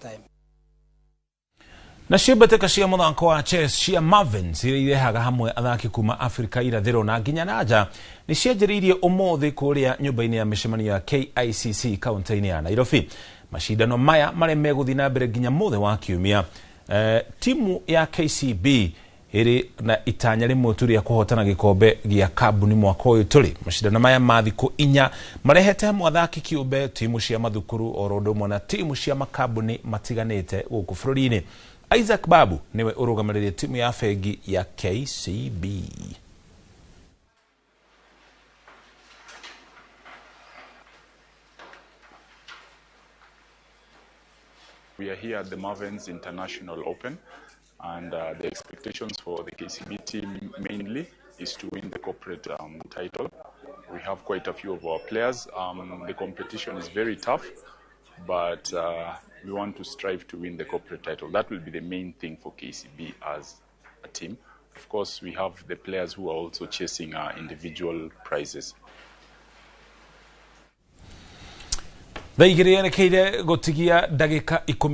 time. Nacio mbĩtĩka cia mũthako wa chess cia Mavins iria irehaga hamwe athaki kuma Afrika irathĩro na nginya na nja nĩ cianjĩrĩirie ũmũthĩ kũrĩa nyũmba-inĩ ya mĩcemanio ya KICC kaunti-inĩ ya Nairobi. Macindano maya marĩa megũthiĩ na mbere nginya mũthĩ wa kiumia. Timu ya KCB ĩrĩ na itanya rĩmwe tu rĩa kũhotana gĩkombe gĩa kambuni mwaka ũyũ tũrĩ. Macindano maya ma thikũ inya marehete hamwe athaki kĩũmbe, timu cia mathukuru oro ũndũ ũmwe na timu cia makambuni matiganĩte gũkũ bũrũri-inĩ. Isaac Babu niwe ũrũgamĩrĩire timu ya bengi ya KCB. We are here at the Mavens International Open, and the expectations for the KCB team mainly is to win the corporate title. We have quite a few of our players. The competition is very tough, but we want to strive to win the corporate title. That will be the main thing for KCB as a team. Of course, we have the players who are also chasing individual prizes. Thaa igĩrĩ yerekeire gũtigia ndagĩka 10.